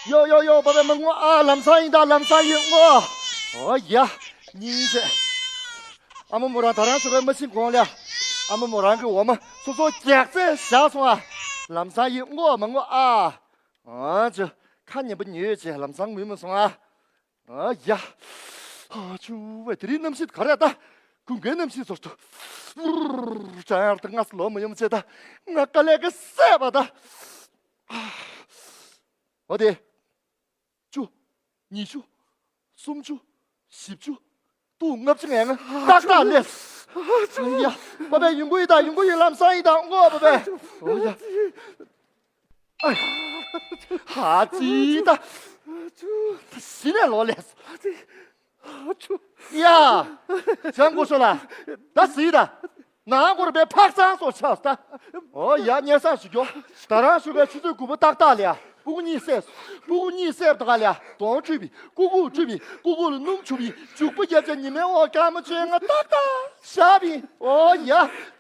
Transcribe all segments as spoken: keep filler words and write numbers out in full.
ཡོ་ཡོ་ཡོ། པ་པའི་མི་ངོ་ཨ། ལམ་སང་ཡིན་ད། ལམ་སང་ཡིན་ངོ་། ཨོ་ཡ། སྙིང་རྗེ། ཨ་མ་མོ་རང་ད་རང་ཚོ་བའི་མ་ཤི་གོང་ལ། ཨ་མ་མོ་རང་གི་འོ་མ་སོ་སོ་རྒྱག་རྩེ་བཞག་སོང་ཨ། ལམ་སང་ཡིན་ངོ་མ་ངོ་ཨ། ཨ་ཅོ། ཁ་ཉན་པ་ཉོས་བྱས་ལམ་སང་ངུས་མ་སོང་ཨ། ཨ་ཡ། ཨ་ཆུ་བས་དེ་རིང་གནམ་གཤིས་ག་རེ་ད། དགུན་ཁའི་གནམ་གཤིས་ཚོར་དུ། ཅང་ཡར་ད་ང་སློབ་མ་ཡོང་བྱས་ད། ང་དཀའ་ལས་ཀ་སད་པ་ད། འོ་དེ། བཅུ། ཉི་ཤུ། སུམ་ཅུ། བཞི་བཅུ། སྟོང་ལྔ་བཅུ་ངན་ང་ཏག་ཏག་ལས། ཡ། པ་པའི་ཡོང་གི་ཡིན་ད། ཡོང་གི་ཡིན། ལམ་སང་ཡིན་ད་ངོ་པ་པའི། ཨོ་ཡ། ཨ་ཧ་ཙི་ད། གཞི་ནས་ལོག་ལས། ཡ། ཅང་གོ་ཤོ་ལ། ད་སི་ད། ནང་སྐོར་པའི་ཕག་ཚང་སོགས་ཆགས་ད། ཨོ་ཡ། སྙན་སེང་ཞུ་རྒྱོ། ད་རང་ཞུ་བའི་ཆུ་ཚོད་དགུ་པ་ཏག་ཏག་ལ་ཡ། སྤུ་གུ་གཉིས་བསད་སོང་། སྤུ་གུ་གཉིས་བསད་པ་ད་ག་ལ་ཡ། གདོང་བཀྲུས་པའི། ཀུ་ཀུ་བཀྲུས་པའི། ཀུ་ཀུ་ལ་སྣུམ་བྱུགས་པའི། བྱུག་པ་བརྒྱབ་བྱས་ཉི་མའི་འོག་སྐར་མ་བཅོ་ལྔ་ཏག་ཏག་བཞག་པའི། ཨོ་ཡ།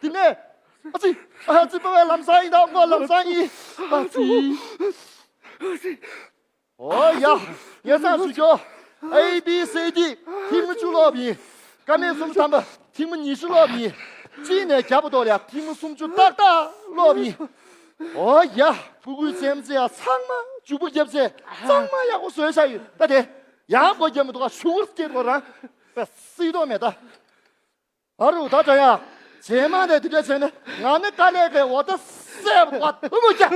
དེ་ནས། ཨ་ཙི། ཨ་ཙི། པ་བའི་ལམ་སང་ཡིན་ད་ངོ་། ལམ་སང་ཡིན། ཨ་ཙི། ཨོ་ཡ། ངས་སང་ཞུ་རྒྱོ། ཨེ་བི་སི་ཌི། ཐེངས་མ་བཅུ་ཀློག་པ་ཡིན། ཀ་མད་སུམ་ཐམ་པ་ཐེངས་མ་ཉི་ཤུ་ཀློག་པ་ཡིན། གཅིག་ནས་བརྒྱ་བར་དུ་ལ་ཡ་ཐེངས་མ་སུམ་ཅུ་ཏག་ཏག་ཀློག་པ་ཡིན། ཨོ་ཡ། ཕྲུ་གུའི་སེམས་ཅན་ཚང་མ་འཇུག་པ་བརྒྱབ་བྱས་གཙང་མ་ཡག་པོ་བཟོས་བཞག་ཡོད་ད། དེ་ཡང་སྒོ་རྒྱབ་མི་འདུག་ག་ཤུ་གུར་སྐྱེས་འགྲོ་རང་པས་སྲིད་དོགས་མེད་ད། ཨ་རུ་ད་ད་ཡ། རྗེས་མ་ནས་དེ་འདྲ་བྱས་ན་ང་ནི་དཀའ་ལས་ཀའི་འོ་ད་སེབ་བ་ཐུ་མུ་ཀྱ།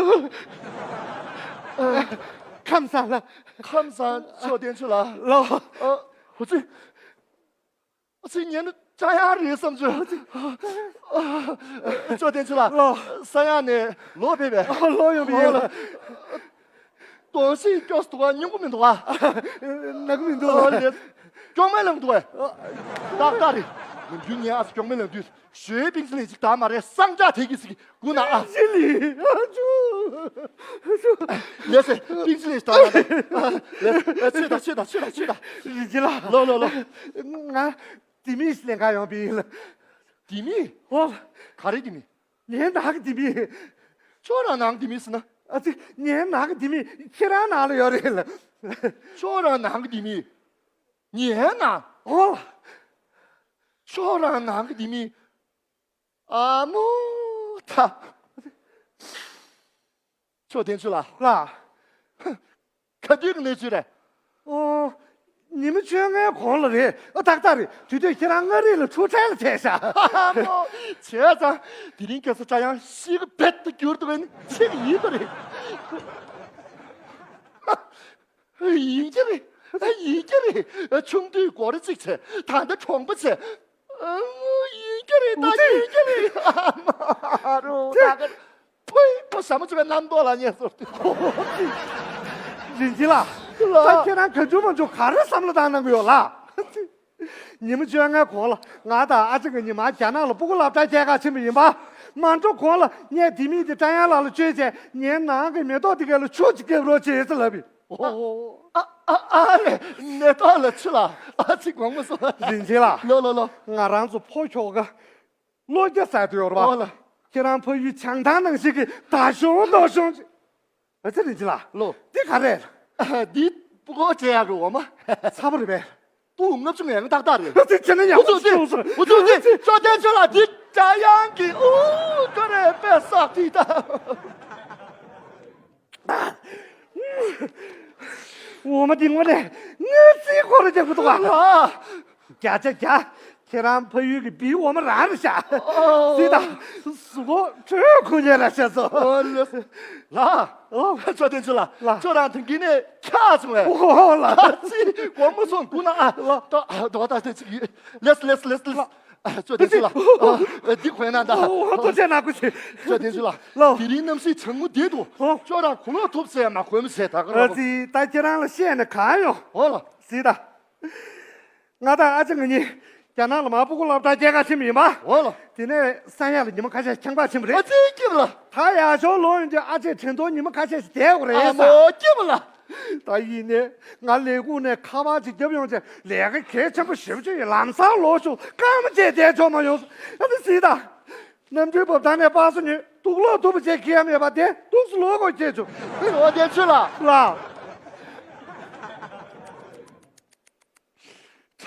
ཁམས་བཟང་ལ། ཁམས་བཟང་མཆོག་བསྟན་ཆུ་ལ། ལོ། ཨ། ཧུ་ཙི། ཨ་ཙི། ངས་ནི་ཅ་ཡང་རེད་བསམ་བྱུང་། མཆོག་བསྟན་ཆུ་ལ། ལོ། ས་ཡ་ནས་ལོ་ཕེབས་པས། ལོ་ཡོང་བའི་ཡོད་ལ། དོན་ཤེས་སྐྱོ་སུ་འདུག་ག་སྙིང་པོ་མི་འདུག་ག་ནག་མི་འདུག་ཨོ་ལེ། སྐྱོ་མེད་ལམ་འདུག་གས། ཏག་ཏག་རེད། ནམ་རྒྱུན་ངས་ཨ་ཙི་སྐྱོ་མེད་ལམ་དུས་ཞོའི་པིང་ཚི་ལིང་ཅིག་དག་མ་རེད། སང་ཅག་དེ་གི་སི་གི་དགུ་ན་ཨ། ཅི་ལི་ཨ་ཅུ། ལེ་སེ་པིང་ཚི་ལིང་ཅིག་དག་མ་རེད། ལེ་ཆོད་ད་ཆོད་ད་ཆོད་ད་ཆོད་ད། རིན་ཆེན་ལགས། ལོ་ལོ་ལོ། ང་ལྡེ་མིག་ལེན་ག་ཡོང་པ་ཡིན་ལ། ལྡེ་མིག་ཨོ། ག་རེ་ལྡེ་མིག་ངའི་ནང་གི་ལྡེ་མིག་ཁྱོད་རང་ནང་ལྡེ་མིག་ཟེར་ན། ཨ་ཙི། ངའི་ནང་གི་ལྡེ་མིག་ཁྱེད་རང་ནང་ལ་ཡོད་རེད་ལ། ཁྱོད་རང་ནང་གི་ལྡེ་མིག་ངའི་ནང་། ཨོ། ཁྱོད་རང་ནང་གི་ལྡེ་མིག་ཨ་མོ་ད། མཆོག་བསྟན་ཆོས་ལགས། ལགས། ག་དུས་ཀྱི་གནས་ཚུལ་རེད། ཨོ། ཉི་མ་བཅོ་ལྔའི་གོང་ལ་རེད། ཨ་ཏག་ཏག་རེད། དུས་ཚོད་ཁྱེད་རང་མངའ་རིས་ལ་འཁྲུག་ཁྲལ་ལ་བྱས་ཤག་ཨ་མོ། བྱས་ཙང་དེ་རིང་ཁ་སང་ཅ་ཡང་ཤི་གི་བེད་དུ་གྱུར་འདུག་ཨ་ནི་ཆེ་གི་ཡིན་པ་རེད། ཡིན་གྱི་རེད། ཡིན་གྱི་རེད། ཆུང་དུས་སྒོ་ར་གཅིག་བྱས། ད་ལྟ་གྲོང་པ་བྱས། ཨ་མོ། ཡིན་གྱི་རེད་ད། ཡིན་གྱི་རེད། ཨ་མ་རོ་ད་ག་ཕུའི་ཕོ་ཞྭ་མོ་བྱས་པའི་རྣམ་རྟོག་ལ་ཉེ་སོར་དུ། རིན་ཆེན་ལགས། ལགས། ད་ཁྱེད་རང་ག་འཇུ་མ་འཇུ་ག་རེ་བསམ་བློ་བཏང་གནང་གི་ཡོད་ལགས། ཉི་མ་བཅོ་ལྔའི་གོང་ལ་ང་དང་ཨ་ཅག་གཉིས་མར་རྒྱ་ནག་ལ་སྤུ་གུ་སློབ་གྲྭ་སྐྱེལ་ག་ཕྱིན་པ་ཡིན་པ། མ་འགྲོ་གོང་ལ་ངས་ལྡེ་མིག་དེ་ཀྲ་ཡང་ལགས་ལ་བཅོལ་བྱས། ངའི་ནང་གི་མེ་ཏོག་དེ་ག་ལ་ཆུ་ཅིག་བརྒྱབ་རོགས་བྱེད་ཟེར་ལབ་པས། ཨོ། ཨ་ཨ་ཨ་རེ། མེ་ཏོག་ལ་ཆུ་ལ་ཨ་ཙི་དགོངས་མ་སོང་། རིན་ཆེན་ལགས། ལོ་ལོ་ལོ། ང་རང་ཚོ་ཕོ་ཁྱོ་ག་བློ་རྒྱ་ཟ་དུ་ཡོད་རེད་པ། ཨོ་ལ། ཁྱེད་རང་ཕ་ཡུལ་བྱང་ཐང་ནང་བཞིན་གྱི་ད་གཞོང་ལྟོགས་གཞོང་ཅིག་ཨ་ཙི་རིན་ཆེན་ལགས། ལོ། འདི་ག་རེད། འདི་སྤུ་གུ་སྤྲད་ཡག་གི་འོ་མ། ཚ་པོ་རེད་པས། སྟོང་ལྔ་བཅུ་ངན་ཏག་ཏག་རེད། ཨ་ཙི་ཁྱེད་ནི་ཡག་པོ་ཅིག་བྱུང་སོང་། འུ་ཚོ་ཅིག་ཅོ་ཏན་ཅོ་ལ་འདི་ཅ་ཡང་གི་ཨུ་ཀ་རེ་པས་ས་ཏི་ད། འོ་མ་འདི་དངོས་གནས་ངའི་རྩིས་ཁོ་ར་རྒྱག་གི་འདུག་ག་ལ། བརྒྱ་ཆ་བརྒྱ། ཁྱེད་རང་ཕ་ཡུལ་གྱི་བིའི་འོ་མ་རང་རེད་ཤག་ཨོ། སྲིད་དང་གཟུགས་པོ་འཕྲོད་ཁུ་ཉེ་ར་བྱས་སོ། ཨོ་ལ། ལ། ཨོ། ཅོ་ཏན་ཅོ་ལ། ལ། ཁྱོད་རང་དེང་གི་ནས་ཁྱག་བྱུང་བས། ཨོ་ལ། ཨ་ཙི་དགོངས་མ་སོང་དགུ་ན་ཨ། ལ། ད་ད་ད་ཅིག་ཡོད། ལེས་ལེས་ལེས་ལེས། ལ། ཅོ་ཏན་ཅོ་ལ། འདི་གོན་ན་ད། ཨོ་ཏོ་ཅེ་ན་ཀུ་ཅེ། ཅོ་ཏན་ཅོ་ལ། ལ། དེ་རིང་གནམ་གཤིས་གྲང་མོ་བསྡད་འདུག་ཨོ། ཁྱོད་རང་གོས་ལོག་ཐུབ་ཟེར་མ་གོན་མི་ཟེར་ད་ག་ར། ཨ་ཙི་ད་ཁྱེད་རང་ལ་བཤད་ནས་གང་ཡོང་། ཨོ་ལ། སྲིད་ད། ང་དང་ཨ་ཅག་ང་གཉིས་རྒྱ་ནག་ལ་མར་སྤུ་གུ་སློབ་གྲྭ་སྐྱེལ་ག་ཕྱིན་པ་ཡིན་པ། འོ་ལ། དེ་ནས་ས་ཡ་ལ་ཉི་མ་ཁ་ཤས་ཁྱང་པ་ཕྱིན་པ་རེད། ཨ་ཙི་སྐྱིད་པ་ལ། ད་ཡར་ཞོར་ལོག་ཡོང་དུས་ཨ་ཅེ་དྲན་གདུང་ཉི་མ་ཁ་ཤས་ཤིག་བསྡད་དགོས་རེད་ཨ་ས། མོ་སྐྱིད་པ་ལ། ད་ཡིན་ནས་ང་ལས་ཁུངས་ནས་ཁ་པར་ཅིག་བརྒྱབ་ཡོང་བྱས་ལས་ཀ་གལ་ཆེན་པོ་ཞེ་པོ་ཅིག་ཡོད། ལམ་སང་ལོག་ཤོག་སྐར་མ་བཅད་བསྡད་ཆོག་མ་ཡོང་ས། ཨ་ཙི་སྲིད་ད། གནམ་གྲུའི་འབབ་ཐང་ནས་པ་སུ་ཉོས་དུག་ལོག་དུག་པ་བྱས་ཁྱི་ཡ་མེད་པ་དེ་དུག་སུ་ལོག་དགོས་ཁྱེད་ཆུ། འོ་དེ་ཆུ་ལ། ལ།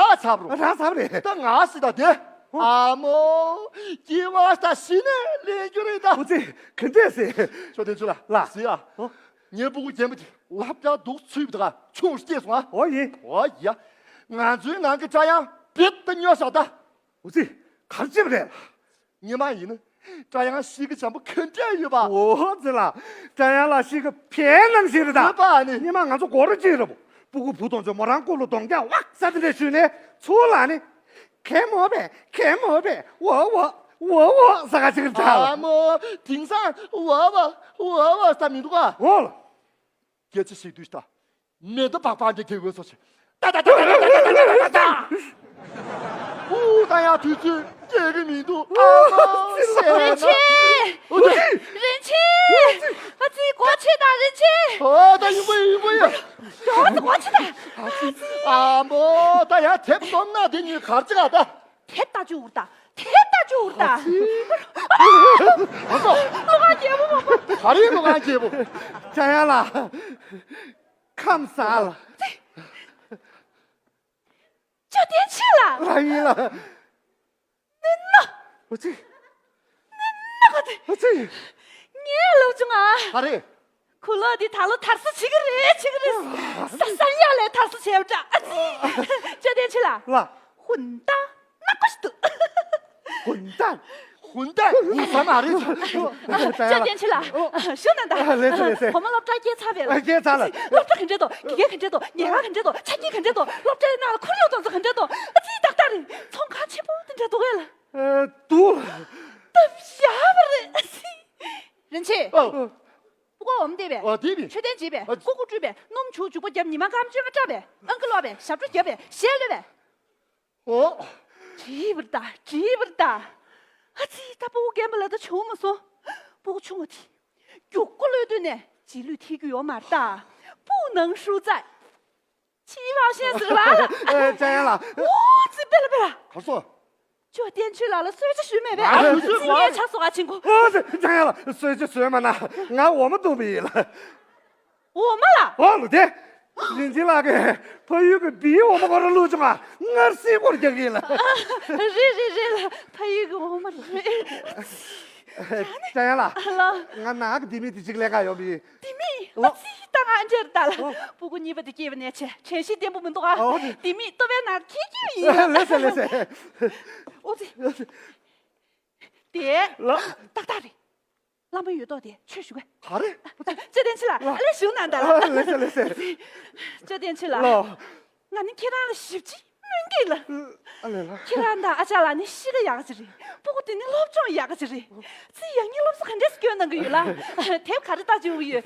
རག་ཚར་རོ། རག་ཚར་རེད། ད་ང་སྲིད་ད་དེ། ཨོ། ཨ་མོ། སྐྱེ་བ་ད་ཤི་ནས་ལེན་རྒྱུ་རེད་ད། ཨོ་ཙི། ག་འདྲས་ཟེར། ཆོས་དེ་ཚོ་ལ། ལ། ཟེར་ཨ། ཨོ། ངའི་སྤུ་གུ་རྒན་པོ་དེ་སློབ་གྲྭ་འདུག་ཚུད་པ་ད་ཆུང་སྐྱེས་སོང་ཨ། ཨོ་ཡིན། ཨོ་ཡ། ང་ཚོའི་ནང་གི་སྐྲ་ཡང་རྦད་དེ་སྨྱོ་ཤག་ད། ཨོ་ཙི། ག་རེ་བྱེད་པ་རེད། ཉི་མ་ཡིན་ན་སྐྲ་ཡང་གཤིས་ཀ་འཇམ་པོ་ག་འདྲ་ཡོད་པ། ཨོ་ཙི་ལ། སྐྲ་ཡང་ལ་གཤིས་ཀ་བལ་ནང་བཞིན་རེད་ད། ཡོད་པ་ཨ་ནི། ཉི་མ་ང་ཚོ་སྒོ་ར་གཅིག་རེད་པོ། སྤུ་གུ་བུ་དང་ཚོ་མོ་རང་སྐུ་ལ་གདོང་རྒྱག་ཝག་ས་དེ་འདྲ་ཞུས་ནས་ཚུར་ལ་ནི། གད་མོ་བས་གད་མོ་བས་འོ་འོ་འོ་འོ་ཟ་ག་ཅིག་རེད་ད། ཨ་མོ། དེང་སང་འོ་འོ་འོ་འོ་ས་མི་འདུག་ག། ཨོ་ལ། སྐད་ཆ་བཤད་དུས་ད། མེ་མདའ་སྦག་སྦག་འདྲ་རྒྱག་དགོས་སོ་ཆེ། ཏ་ཏ་ཏ། ཨུ་ད་ཡང་དུས་ཚོད་རྒྱལ་གི་མི་འདུག་ཨ་མ་ཟེར་ན། རིན་ཆེན། ཨུ་ཙི། རིན་ཆེན། ཨ་ཙི་སྒོ་ཕྱེ་དང་རིན་ཆེན། ཨོ་ད་ཡིན་པ་ཡིན་པ་ཡ། ཡོངས་སུ་སྒོ་ཕྱེ་དང་། ཨ་མོ་ད་ཡང་དེབ་སྟོང་ན་དེ་གཉིས་གར་ཅི་ག་ད། དེབ་ལྟ་རྒྱུ་འུར་ད། དེབ་ལྟ་རྒྱུ་འུར་ད། ཨ་ཙི། ཨ་ཙི། ལོ་ག་རྒྱལ་པོ་མ་པ། ག་རེ་ལོ་ག་རྒྱལ་པོ། ཅ་ཡ་ལ། ཁམས་བཟང་ལ། ཅོ་ཏན་ཆི་ལ། ལ་ཡིན་ལ། ནི་ན། ཨོ་ཙི། ནི་ན་ག་དེ། ཨོ་ཙི། ངས་ལབ་བྱུང་ཨ། ག་རེ། ཁུ་ལོ་འདི་ད་ལོ་དར་སྲི་བྱེད་ཀྱི་རེད་བྱེད་ཀྱི་རེད། ས་ས་ཡ་ལས་དར་སྲི་བྱེད་པ་འདྲ། ཨ་ཙི། ཅོ་ཏན་ཆི་ལ། ལ། ཧུན་ཏ། ནག་པོ་ཞིག་འདུག་ཧུན་ཏ། ཧུན་ཏ། ཧུན་ཏ་མ་རེད། ཅོ་ཏན་ཆི་ལ། ཞུ་ན་ད། ལེ་ཚེ་ལེ་ཚེ། བུ་མོ་སློབ་གྲྭ་སྐྱེལ་ཚར་བས་ལ། སྐྱེལ་ཚར་ལ། སློབ་གྲྭ་ག་འདྲས་འདུག་དགེ་རྒན་ག་འདྲས་འདུག་ཉལ་ཁང་ག་འདྲས་འདུག་ཆ་རྐྱེན་ག་འདྲས་འདུག་སློབ་གྲྭའི་ནང་ལ་ཁོར་ཡུག་དེ་ཚོ་ག་འདྲས་འདུག་ཨ་ཙི་ཏག་ཏག་རེད། ཚོང་ཁང་ཆེན་པོ་དེ་འདྲ་འདུག་གས་ལ། ཨ། འདུག་སྟབས་ཡག་པ་རེད། ཨ་ཙི། རིན་ཆེན། ཨོ། སྤུ་གུ་འོམ་བསྡད་པས། ཨོ་བསྡད་པས། མཆོད་རྟེན་བྱེད་པས། ཨ། ཀུ་ཀུ་བཀྲུས་པས། སྣུམ་བྱུག་བྱུག་པ་བརྒྱབ། ཉི་མ་སྐར་མ་བཅོ་ལྔ་བཀྲ་བས། ཨང་ཀི་ཀློག་པས། ཞབས་བྲོ་བརྒྱབ་པས། གཞས་གློད་པས། ཨོ། བྲིས་པར་ལྟ། བྲིས་པར་ལྟ། ཨ་ཙི། ད་སྤུ་གུ་རྒན་པ་ལ་ད་བྱུང་མ་སོང་། སྤུ་གུ་ཆུང་བ་དེ་རྒྱུག་ཀུ་གློད་དུས་ནས་རྗེས་ལུས་ཐེབས་རྒྱུ་ཡོད་མ་རེད་ད། 不能输在 起跑线上了། ཨེ། ཅ་ཡ་ལ། ཨོ་ཙི། པེ་ལ་པེ་ལ། གར་སོང་། ཅོ་ཏན་ཆི་ལ་ལ་གསོལ་ཇ་ཞུས་མེད་པས། ང་ཞུས་ཚོད་ཙི་མ། ངའི་ཆ་སོགས་ཨ་ཆེན་ཁོ། ཨོ་ཙི། ཅ་ཡ་ལ་གསོལ་ཇ་ཟོས་མ་ན་ང་འོ་མ་བཏུང་བ་ཡིན་ལ། འོ་མ་ལ། ཨོ་ལོ་དེ། ལིན་ཅི་ལགས་ཀྱིས་ཕ་ཡུལ་གྱི་བིའི་འོ་མ་ཁོ་རང་བླུགས་བྱུང་ང་སྔར་སྲིད་སྐོར་རྒྱག་གི་ཡིན་ལ། རེད་རེད་རེད་ལ། ཕ་ཡུལ་གྱི་འོ་མ་རེད། ཅ་ཡ་ལ། ལ། ང་ནང་གི་ལྡེ་མིག་དེ་གཅིག་ལེན་ག་ཡོང་བ་ཡིན། ལྡེ་མིག། ལོ། ཨ་ཙི། ད་ང་འདྲེར་ལྟ་ལ། ཨོ། སྤུ་གུ་གཉིས་པ་དེ་སྐྱེས་པ་ནས་བྱས་དྲན་ཤེས་བརྟན་པོ་མི་འདུག་ཨ། ཨོ། ལྡེ་མིག་ལྟོ་བའི་ནང་འཁྱེར་གྱི་ཡིན། ལེ་ཤ་ལེ་ཤ། ཨོ་ཙི། དེ། ལ། ཏག་ཏག་རེད། བླ་མ་ཡོད་ཐོག་དེ་ཆོས་ཞུ་ག་ག་རེ། ཅོ་ཏན་ཆི་ལ། ལ། ཨ་ལེ་ཞུ་ན་ད་ལ། ལེ་ཤ་ལེ་ཤ། ཅོ་ཏན་ཆི་ལ། ལོ། ང་ནི་ཁྱེད་རང་ལ་ཞིབ་ཅིག་སྨོན་གྱི་ལ། ཨ་ལེ་ལ། ཁྱེད་རང་དང་ཨ་ཅག་ལགས་ནི་གཤིས་ཀ་ཡག་ག་ཅིག་རེད། སྤུ་གུ་དེ་ནི་སློབ་སྦྱོང་ཡག་ག་ཅིག་རེད། ཙི་ཡང་སྙིང་སློབ་གསོ་ག་འདྲས་སྐྱོན་གནང་གི་ཡོད་ལ། དེབ་ག་རེ་ལྟ་བཅུག་གི་ཡོད།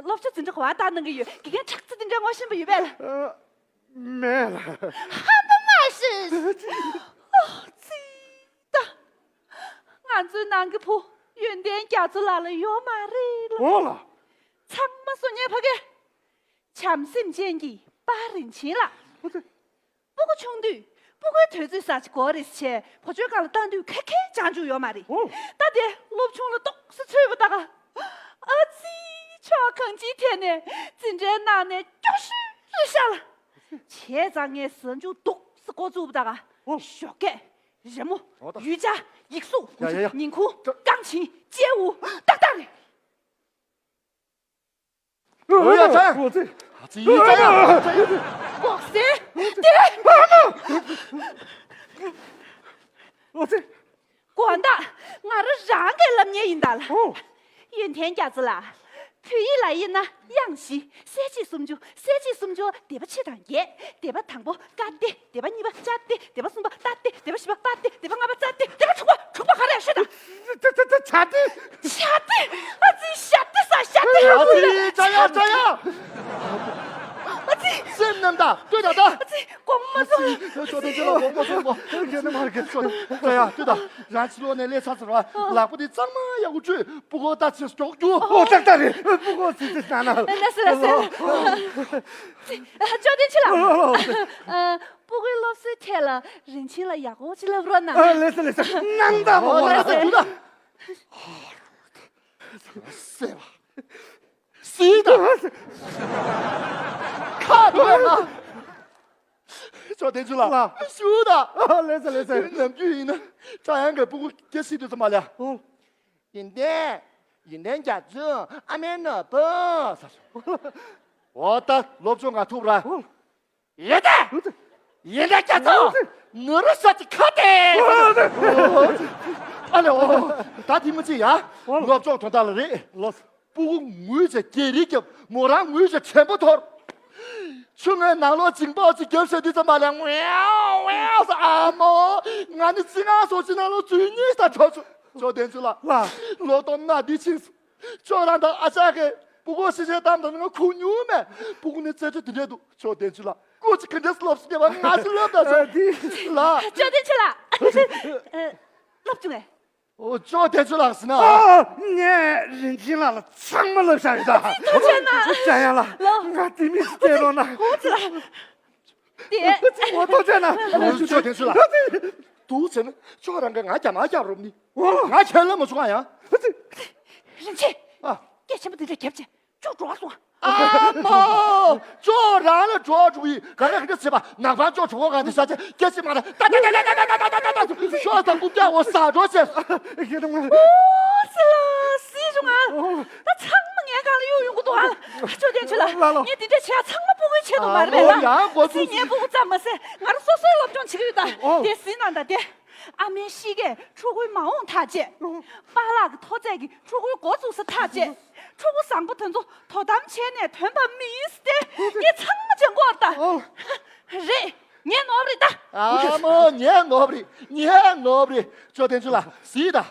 སློབ་སྦྱོང་འཛིན་གྲྭ་ག་པར་བཏང་གནང་གི་ཡོད། དགེ་རྒན་ཁྲག་རྩི་དེ་འདྲ་ངོ་ཤེས་པ་ཡོད་པས་ལ། མེད་ལ། ཧ་པ་མ་ཤི། ཨོ་ཙི་ད། ང་ཚོའི་ནང་གི་བུ་ཡོན་ཏན་རྒྱ་མཚོ་ལགས་ལ་ཡོད་མ་རེད་ལ། འོ་ལ། ཚང་མ་སོ་ཉལ་ཕ་གི། བྱམས་སེམས་ཅན་གྱི་པ་རིན་ཆེན་ལགས། ཨོ་ཙི། སྤུ་གུ་ཆུང་དུས་སྤུ་གུའི་དུས་ཚོད་ཟ་ཅིག་གོ་རེ་བྱས་བུ་བཅོལ་ཁང་ལ་བཏང་དུས་ཁེ་ཁེ་ཅང་ཅུང་ཡོད་མ་རེད། ཨོ། ད་དེ་སློབ་ཆུང་ལ་ཏོག་ཙམ་ཚུད་པ་ད་ག་ཨ་ཙི། ཕྱོགས་གང་ཅིའི་ཐད་ནས་འཛིན་གྲྭའི་ནང་ནས་སྐྱོ་ཤོས་རེད་ཤག་ལ། བྱས་ཙང་ངས་ཟ་འཇུག་ཏོག་ཙམ་འགོ་བཙུགས་པ་ད་ག་ཨོ། ཞོགས་ཀས། རི་མོ། ཨོ་ད། ཡུལ་ལྗགས། ཡིག་གཟུགས། ཡ་ཡ་ཡ། ཉིན་གུང་། ད། རྐང་བྱིན། དཔྱལ་དབུ། ཏག་ཏག་རེད། ཨོ་ཡ་ཚ། ཨོ་ཙི། ཨ་ཙི་ཡི་ཙ་ཡ། ལྐོག་ཟ། དེ། ཨོ་ཙི། དགོང་དག་ང་རང་རང་གིས་ལབ་མཁན་ཡིན་ད་ལ། ཨོ། ཡོན་ཏན་རྒྱ་མཚོ་ལགས། བོད་ཡིག་ལ་དབྱེ་ན་དབྱངས་བཞི། གསལ་བྱེད་སུམ་ཅུ། གསལ་བྱེད་སུམ་ཅུ་སྡེ་པ་ཕྱེད་དང་བརྒྱད། སྡེ་པ་དང་པོ་ཀ་སྡེ། སྡེ་པ་གཉིས་པ་ཅ་སྡེ། སྡེ་པ་གསུམ་པ་ཏ་སྡེ། སྡེ་པ་བཞི་པ་པ་སྡེ། སྡེ་པ་ལྔ་པ་ཙ་སྡེ། སྡེ་པ་དྲུག་པ་དྲུག་པ་ག་རེ་ཡ་ཤོད་དང་། ད་ད་ད་ཇ་སྡེ། ཇ་སྡེ། ཨ་ཙི་ཞ་སྡེ་ས་ཞ་སྡེ། ཨ་ཙི་ཅ་ཡ་ཅ་ཡ། ཨ་ཙི། སེམས་རྣམ་དག་ལྟོས་དང་ད། ཨ་ཙི་དགོངས་མ་ཚོམ། ཞོ་ཏན་ཅི་ལ་དགོངས་མ་ཚོམ་པོ། ཁྱེད་ནི་མར་གྱི་ཞོ་ཏན་ཅི་ཡ་ལྟོས་དང་། རང་ཕྱི་ལོགས་ནས་སླེབས་ཚར་ཟེར་བ། ལག་པ་དེ་གཙང་མ་ཡག་པོ་བཀྲུས། སྤུ་གུ་ད་ཚེ་མགྱོགས་རྒྱུ། ཨོ་ཏག་ཏག་རེད། སྤུ་གུ་ཚེ་ཚེ་ན་ན། ལགས་སོ་ལགས་སོ། ཨ་ཅོ་དེ་ཕྱི་ལ། ཨ་སྤུ་གུའི་སློབ་གསོའི་ཐད་ལ་རིན་ཆེན་ལ་ཡག་པོ་ཅིག་ལབ་རོགས་གནང་། ཨ་ལགས་སོ་ལགས་སོ། གནང་དང་མ་མ་ལགས་སོ། ལགས་སོ། སེ་བ། སི་ད། ཁ་དུ་ཡང་ན། ཅོ་དན་ཅུ་ལ། ལ། ཞུ་ད། ཨ་ལེ་ས་ལེ་ས། ནམ་རྒྱུན་ཡིན་ན་ཁྲ་ཡང་གི་སྤུ་གུ་སྐྱེ་སྲིད་དུ་ཙམ་མ་ལ། ཨོ། ཡིན་ཏན། ཡིན་ཏན་རྒྱ་མཚོ་ཨ་མའི་ནོར་བུ། ཨོ་ད་སློབ་སྦྱོང་ང་ཐུབ་ར། ཨོ། ཡིན་ཏན། ཡིན་ཏན་རྒྱ་མཚོ། ནུ་རུ་ཤ་ཅི་ཁ་ཏེ། ཨ་ལེ་ཨོ། ད་དེ་མི་ཚེ་ཡ། སློབ་སྦྱོང་དོན་དག་ལ་རེད། ལོ། སྤུ་གུ་ངུས་བྱས་སྐྱེ་རིགས་རྒྱབ། མོ་རང་ངུས་བྱས་ཆེན་པོ་ཐོར། ཆུ་ངོས་ནང་ལོགས་འཇིང་པོ་ཅིག་རྒྱབ་བྱས་དུས་ཙམ་པ་ལ་ངུའོ་ངུའོ་ཟེར། ཨ་མོ། ང་ནི་ཅི་ང་སོ་ཅི་ནང་ལོགས་ཚུད་ཉིས་ད་ཁྲོ་ཆུ། ཅོ་དན་ཆུ་ལ། ལ། ལོ་སྟོང་ན་འདི་ཕྱིན་སོང་། ཅོ་རང་དང་ཨ་ཅག་གིས་སྤུ་གུ་ཤི་ཆའི་གཏམ་དང་ང་ཁུག་མྱོང་མེད། སྤུ་གུ་ནི་རྩེད་འགྲོ་དེ་འདྲས་འདུག་ཅོ་དན་ཆུ་ལ། སྐུ་ཅི་ག་འདྲས་སློབ་སུ་བསྡད་པ་ང་ཅི་སློབ་ད་ཅོ། ལ། ཅོ་དན་ཆུ་ལ། སློབ་བྱུང་ངས། ཨོ་ཅོ་དེ་ཚོ་ལགས་ཟིན་ན། ཨ། ངས་རིན་ཆེན་ལགས་ལ་ཚང་མ་ལབ་བཞག་ཡོད་ད། ཐུགས་རྗེ་གནང་། ཅ་ཡ་ལ། ལོ། ང་དེ་མི་སྐྱེ་རོགས་གནང་། ཨོ་ཙི་ལ། དེ། ཨོ་ཐུགས་རྗེ་གནང་། ཨོ་ཅོ་དེ་ཚོ་ལགས། འདུག་ཟེར་ན་ཅོ་རང་གིས་ང་རྒྱ་མ་རྒྱག་རོགས་ནི། ཨོ། ང་ཁྱེད་ལ་མ་བྱུང་ང་ཡང་། རིན་ཆེན། ཨ། སྐད་ཆེན་པོ་དེ་འདྲ་རྒྱབ་བྱས། ཅོ་འགྲོ་སོང་། ཨ་མོ། ཅོ་རང་ལ་འགྲོ་འགྲོ་བའི་ག་རེ་ག་རེ་བྱེད་པ་ནག་པང་ཅོ་གྲོགས་པོ་གང་དེ་ཤ་ཆེ་སྐད་ཆེ་མ་རེད། ད་ད་ད་ཤོག་དང་ཀུ་ཀྱ་འོ་ཟ་འགྲོ་ཆེ། ཤེས་དང་། ཨོ་སི་ལ་སི་བྱུང་ཨ། ད་ཚང་མ་ངའི་སྒང་ལ་གཡུག་ཡོང་གི་འདུག་ཨ། ཅོ་དན་ཆུ་ལ། ལ་ལ། ངས་དེ་འདྲ་བྱས་ཚང་མ་སྤུ་གུའི་ཆེད་དུ་མ་རེད་པས་ལ། ཨོ་ཡ་གོ་སི་ངའི་སྤུ་གུ་ཙམ་མ་ཟད་ང་རང་སོ་སོའི་སློབ་སྦྱོང་བྱེད་ཀྱི་ཡོད་ད། ཨོ། དེ་སི་ནང་ད་དེ། ཨ་མའི་གཤིས་ཀས་ཕྲུ་གུའི་མ་འོངས་ཐག་བཅད། པཱ་ལགས་ཀྱི་མཐོ་ཚད་ཀྱིས་ཕྲུ་གུའི་འགོ་བཙུགས་ས་ཐག་བཅད། ཕྲུ་གུ་བཟང་པོ་དེ་ཚོ་དོ་དམ་བྱས་ནས་ཐོན་པ་མིན་ཏེ་ངས་ཚང་མ་སྦྱང་གི་ཡོད་ད། ཨོ། རེད། ངའི་ནོར་བུ་རེད་ད། ཨ་མོ་ངའི་ནོར་བུ་རེད། ངའི་ནོར་བུ་རེད། ཅོ་དན་ཆུ་ལ་སི་ད།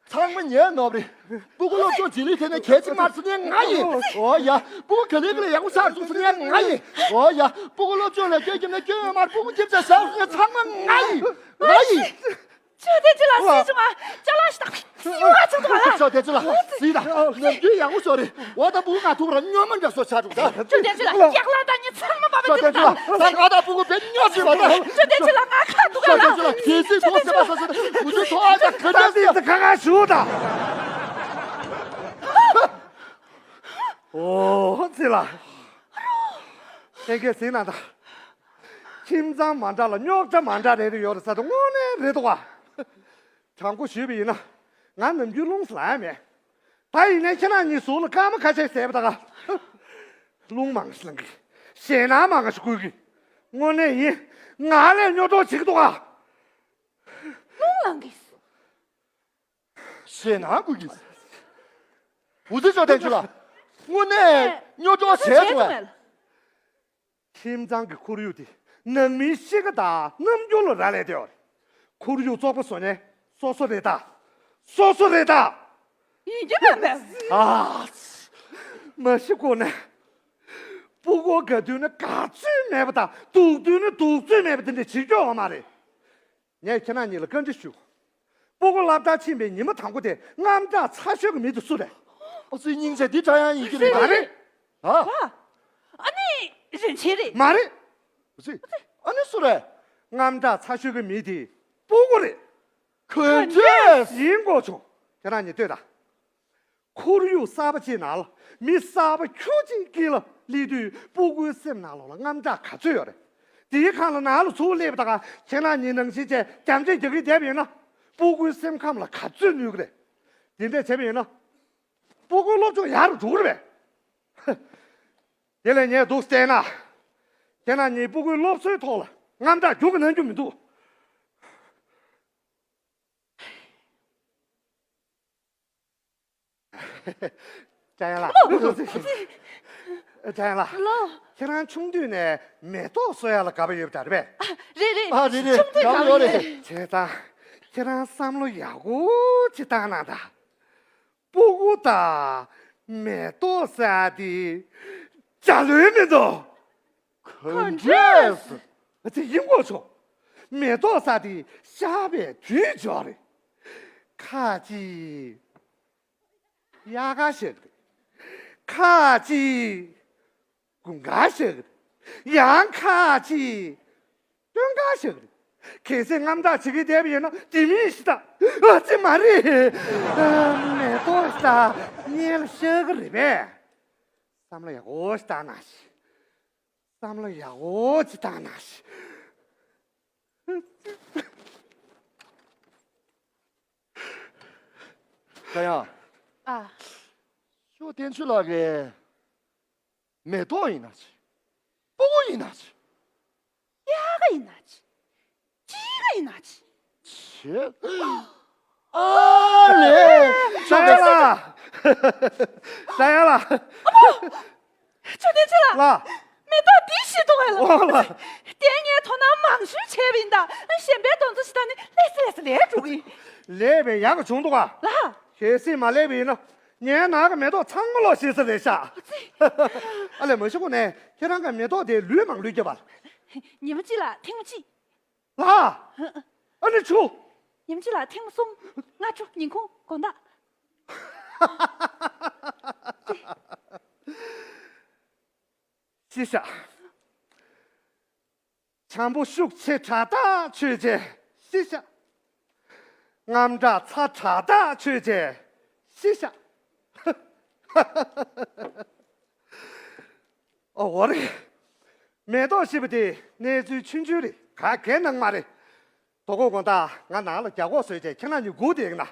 ཚང་མ་ངའི་ནོར་བུ་རེད། སྤུ་གུ་སློབ་སྦྱོང་བྱེད་ལུགས་དེ་ནས་གལ་ཆེ་མ་ཚུགས་ནས་ང་ཡིན། ཨོ་ཡ། སྤུ་གུ་ག་ལེ་ག་ལེ་ཡག་པོ་ཆགས་ཚུགས་ནས་ང་ཡིན། ཨོ་ཡ། སྤུ་གུ་སློབ་སྦྱོང་ལ་སྐྱོན་རྒྱབ་ནས་སྐྱོན་ཡོད་མ་རེད། སྤུ་གུ་སྐྱིད་ཆ་བཞག་ཚུགས་ནས་ཚང་མ་ང་ཡིན། ང་ཡིན། ཅོ་དན་ཆུ་ལ་སི་བྱུང་ཨ། ཅ་ལག་ཞིག་དང་སི་བ་ཆུང་དུ་བ་ལ། ཅོ་དན་ཆུ་ལ་སི་ད། ནམ་རྒྱུན་ཡག་པོ་ཤོར་རེད། འོ་ད་སྤུ་གུ་ང་ཐུག་ར་སྨྱོན་མ་འདྲ་སོ་ཆགས་འདུག་ད། ཅོ་དན་ཆུ་ལ་ཡག་ལ་ད་ཉི་ཚང་མ་པ་པ་ཅོ་དན་ཆུ་ལ་ད་ང་ད་སྤུ་གུ་བེད་སྨྱོ་ཟེར་བ་ད། ཅོ་དན་ཆུ་ལ་ང་ཁ་ཐུག་ཅོ་དན་ཆུ་ལ་གལ་སྲིད་ཐོག་ཟེར་བ་ས་ཟེར་བུ་ཆུ་ཐོག་ཨ་ད་ག་ད་འདི་ད་ག་ག་ཞུ་ད། ཨོ་ཙི་ལ། ཁྱེད་ཀྱིས་ཟིན་ན་ད། ཁྱིམ་ཚང་མ་འདྲ་ལ་རྙོག་དྲ་མ་འདྲ་རེ་རེ་ཡོད་རེད་ས་ད་དངོས་གནས་རེད་འདུག་བ། དྲང་པོ་ཞུས་པ་ཡིན་ན། ང་ནམ་རྒྱུན་རླུང་ལ་ཡ་མེད། ད་ཡིན་ནའི་ཁྱེད་རང་གཉིས་ཟུར་ལ་སྐར་མ་ཁ་ཤས་བསྡད་པ་ད་ག་རླུང་མང་ཞིག་ལངས་གི། ཞེད་སྣང་མང་ཞིག་སྐུལ་གི། དངོས་གནས་ཡིན། ང་ལས་རྙོག་གྲ་བྱེད་ཀྱི་འདུག་ག་རླུང་ལངས་གི། ཞེད་སྣང་སྐུལ་གི། འུ་ཚོ་ཅོ་དན་ཆུ་ལ། དངོས་གནས་རྙོག་གྲ་བྱས་སོང་བས། ཁྱིམ་ཚང་གི་ཁོར་ཡུག་དེ་ནང་མིའི་གཤིས་ཀ་དང་རྣམ་འགྱུར་ལ་རག་ལས་བསྡད་ཡོད་རེད། ཁོར་ཡུག་བཙོག་པ་བཟོ་མཁན་སོ་སོ་རེད་ད། སོ་སོ་རེད་ད། ཡིན་གྱི་མ་རེད། ཨ། མ་གཞི་ཁོ་ན། སྤུ་གུ་དགའ་དུས་ནི་དགའ་ཚོད་མེད་པ་དང་སྡུག་དུས་ནི་སྡུག་ཚོད་མེད་པ་དེ་འདྲ་བྱེད་རྒྱུ་ཡོད་མ་རེད། ངས་ཁྱེད་རང་གཉིས་ལ་བཀའ་འདྲི་ཞུ། སྤུ་གུ་སློབ་གྲྭར་ཕྱིན་པའི་ཉི་མ་དང་པོ་དེ་རྔམ་སྐྲག་ཚ་ཤོས་ཀྱི་མི་དེ་སུ་རེད། ཨ་ཙི་སྙིང་རྗེ་འདི་འདྲ་ཡང་ཡིན་གྱི་རེད། མ་རེད། ཨ། ཨ་ནི་རིན་ཆེན་རེད། མ་རེད། ཨ་ཙི། ཨ་ནི་སུ་རེད། རྔམ་སྐྲག་ཚ་ཤོས་ཀྱི་མི་དེ་སྤུ་གུ་རེད། ག་འདྲས། ཡིན་དགོས་བྱུང་། ཁྱེད་རང་གཉིས་ལྟོས་དང་། ཁོར་ཡུག་གསར་པ་ཅིག་ནང་ལ་མི་གསར་པ་ཁྱུ་གཅིག་དཀྱིལ་ལ་སླེབས་དུས་སྤུ་གུའི་སེམས་ནང་ལོགས་ལ་རྔམ་སྐྲག་ག་ཚོད་ཡོད་རེད། དེའི་སྒང་ལ་ནང་ལ་ཚུར་སླེབས་པ་དང་ཁྱེད་རང་གཉིས་ནང་བཞིན་བྱས་རྒྱབ་འཇལ་རྒྱག་གི་བསྡད་པ་ཡིན་ན་སྤུ་གུའི་སེམས་ཁམས་ལ་ག་ཚོད་གནོད་ཀྱི་རེད། དེ་འདྲས་བྱས་པ་ཡིན་ན་སྤུ་གུའི་སློབ་སྦྱོང་ཡག་རུ་འགྲོ་གི་རེད་པས། དེ་ལས་ངས་འདུག་བལྟས་ན། ཁྱེད་རང་གཉིས་སྤུ་གུའི་སློབ་གསོའི་ཐོག་ལ་རྔམ་སྐྲག་རྒྱུན་གྱི་གནང་རྒྱུ་མི་འདུག་ཅ་ཡན་ལགས། ལོ། ཅ་ཡན་ལགས། ལོ། ཁྱེད་རང་ཆུང་དུས་ནས་མེ་ཏོག་གསོ་ཡག་ལ་དགའ་པོ་ཡོད་པ་འདྲ་རེད་པས། ཨ། རེད་རེད། ཨ། རེད་རེད། ཆུང་དུས་དགའ་པོ་ཡོད་རེད། བྱས་ཙང་ཁྱེད་རང་བསམ་བློ་ཡག་པོ་ཅིག་བཏང་གནང་དང་། སྤུ་གུ་དང་མེ་ཏོག་ཟེར་ཡག་དེ་འདྲ་ལོས་མི་འདུག་ག་འདྲས། ཨ་ཙི། ཡིན་དགོས་ཆོག་མེ་ཏོག་ཟ་དེ་ཤ་བའི་དུས་འཇོག་རེད། ཁ་ཅིག་དབྱར་ཁ་ཤོར་གི་རེད། ཁ་ཅིག་དགུན་ཁ་ཤོར་གི་རེད། ཡང་ཁ་ཅིག་སྟོན་ཁ་ཤོར་གི་རེད། གལ་སྲིད་དངངས་སྐྲག་བྱེད་ཀྱི་བསྡད་པ་ཡིན་ན་དེ་མིན་ཞིག་ད། ཨ་ཙི། མ་རེད། མེ་ཏོག་ཟ་གཉེན་ལ་ཤོར་གི་རེད་པས། བསམ་བློ་ཡག་པོ་ཞིག་བཏང་ན་ཤི། བསམ་བློ་ཡག་པོ་ཅིག་བཏང་ན་ཤི། ད་ཡང་། ཨ། ཤོ་བསྟན་ཆོས་ལགས་ཀྱིས་མེ་ཏོག་ཡིན་ན་ཆི། སྤུ་གུ་ཡིན་ན་ཆི། དབྱར་ཁ་ཡིན་ན་ཆི། དཔྱིད་ཀ་ཡིན་ན་ཆི། ཆི། ཨ་ལེ། ཤོ་བསྟན། ད་ཡང་ལ། ད་ཡང་ལ། ཆོས་ལྡན་ཆོས་ལ། ལ། མེ་ཏོག་འདི་ཤི་འདུག་གས་ལ། འོ་ལ། དེ་ངས་དོ་སྣང་མང་ཤོས་བྱས་པ་ཡིན་ད། གཞན་པའི་དོན་དུ་ཞིག་ད་ནི་ལས་སི་ལས་སི་ལས་འགྲོ་གི་ཡིན། ལས་པའི་ཡག་ག་བྱུང་འདུག་ག་ལ། གལ་སྲིད་མ་ལས་པ་ཡིན་ན་ངའི་ནང་གི་མེ་ཏོག་ཚང་མ་ལོག་ཤི་ས་རེད་ཤག་ཨ་ཙི། ཨ་ལས། མ་ཤི་གོང་ནས་ཁྱེད་རང་གི་མེ་ཏོག་དེ་ལུད་མང་ལུད་རྒྱབ་པ། ཉི་མ་གཅིག་ལ་ཐེངས་གཅིག་ལ། ཨ་ནི་ཆུ། ཉིན་གཅིག་ལ་ཐེངས་གསུམ། སྔ་དྲོ། ཉིན་གུང་། དགོང་དག་ཤི་ཤ། བྱམས་པོ་ཤུགས་ཆེ་དྲག་ཐག་ཆོད་བྱས་ཤི་ཤ། དངངས་སྐྲག་ཚ་དྲག་ཐག་ཆོད་བྱས་ཤི་ཤ། ཨོ་རེད། མེ་ཏོག་ཤི་བ་དེ་གནས་ཚུལ་ཆུང་ཆུང་རེད། ག་གེ་གནང་མ་རེད། དོ་དགོང་དགོང་དག་ང་ནང་ལ་རྒྱ་སྒོག་བཟོས་བྱས་ཁྱེད་རང་གཉིས་སྒུག་བསྡད་ཀྱི་ན།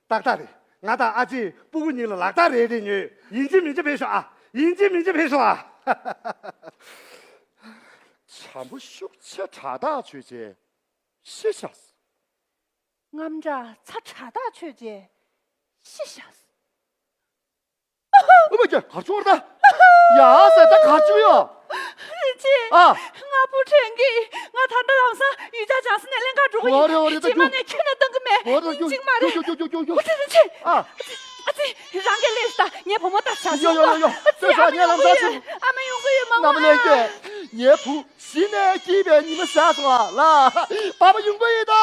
ཏག་ཏག་རེད། ང་དང་ཨ་ཅེ་སྤུ་གུ་གཉིས་ལ་ལག་རྟགས་རེ་རེ་ཉོས། ཡིན་གཅིག་མིན་གཅིག་ཕེབས་ཤོག་ཨ། ཡིན་གཅིག་མིན་གཅིག་ཕེབས་ཤོག་ཨ། བྱམས་པོ་ཤུགས་ཆེ་དྲག་ཐག་ཆོད་བྱས་ཤི་ཤ། དངངས་སྐྲག་ཚ་དྲག་ཐག་ཆོད་བྱས་ཤི་ཤ། ཨོ་མ་ཀྱ། གར་ཆོར་ད། ཡ་ཟེར་ད་གར་ཆོར་ཡོ། རིན་ཆེན། ཨ། ང་བུ་དྲན་གི། ང་ད་ལྟ་ལམ་སང་ཡུལ་གྱར་བྱང་སེམས་ནས་ལེན་གར་འགྲོ་གི་ཡིན། ཨོ་རེད་ཨོ་རེད་ད། རྗེས་མ་ནས་ཁྱོན་ནས་གཏོང་གི་མེད། ཨོ་རེད། ཡིན་གཅིག་མ་རེད། ཡོ་ཡོ་ཡོ་ཡོ་ཡོ། ཨོ་ཙི་རིན་ཆེན། ཨ། ཨ་ཙི། རང་གིས་ལས་ད། ངའི་བུ་མོ་ལྟ་བྱ་ཡོ་ཡོ་ཡོ་ཡོ། ཨ་ཙི། ཨ་མ་ཡོང་གི་ཡོད། ཨ་མ་ཡོང་གི་ཡོད། མ་མ་ལས་ཀྱི། ངའི་བུ་གཞི་ནས་སྐྱིད་པའི་ཉི་མ་ཤར་སོང་ཨ་ལ། པ་པ་ཡོང་གི་ཡོད་ད།